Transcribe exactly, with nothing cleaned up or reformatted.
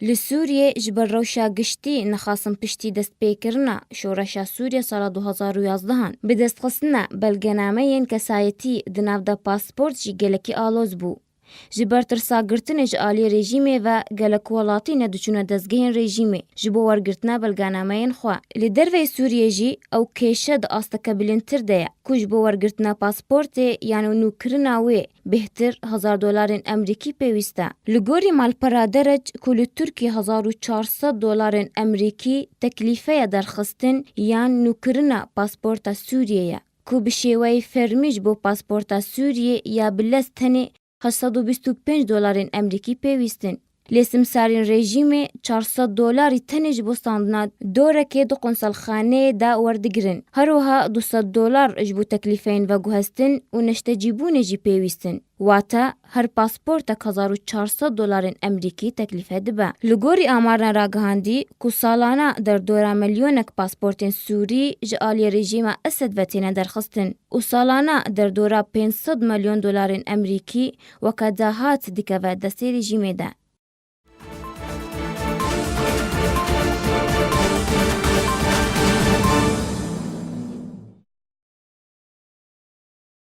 Li Sûriyê ji ber rewşa giştî nexasin piştî destpêkirina şoreşa Sûriye sala du hazar û yazdehan bi destxistina belgenameyên kesayetî di nav de pasport jî gelekî aloz bû. Ji ber tirsa girtinê ji aliyê rejîmê ve gelek welatî nediçûne dezgehên rejîmê ji bo wergirtina belgenameyên xwe. Li derveyî Sûriyê jî ew kêşe di asteke bilindtir de ye ku ji bo wergirtina pasportê yan nûkirina wê bêhtir hezar dolarên Emerîkî pêwîst e. Li gorî malpera Dereç ku li Tirkiyê hezar û çar sed dolarên Emerîkî teklîfeya derxistin yan nûkirina pasporta Sûriyê ye, ku bi şêweyê fermî ji bo pasporta Sûriyê ya bi lez tenê heşt sed û bîst û pênc dolarên Emerîkî pêwîst in. Lê simsarên rejîmê çar sed dolarî tenê ji bo standina dorekê di konselxaneyê de werdigirin. Her wiha du sed dolar ji bo teklîfeyên veguhestin û neştecîbûnê jî pêwîst in. Wate her pasportek hezar û çar sed dolarên Emerîkî teklîfe dibe. Li gorî amarên ragihandî ku salane derdora milyonek pasportên Sûrî ji aliyê rejîma Esed ve têne derxistin û salane derdora pênc sed milyon dolarên Emerîkî weke dahat dikeve destê rejîmê de.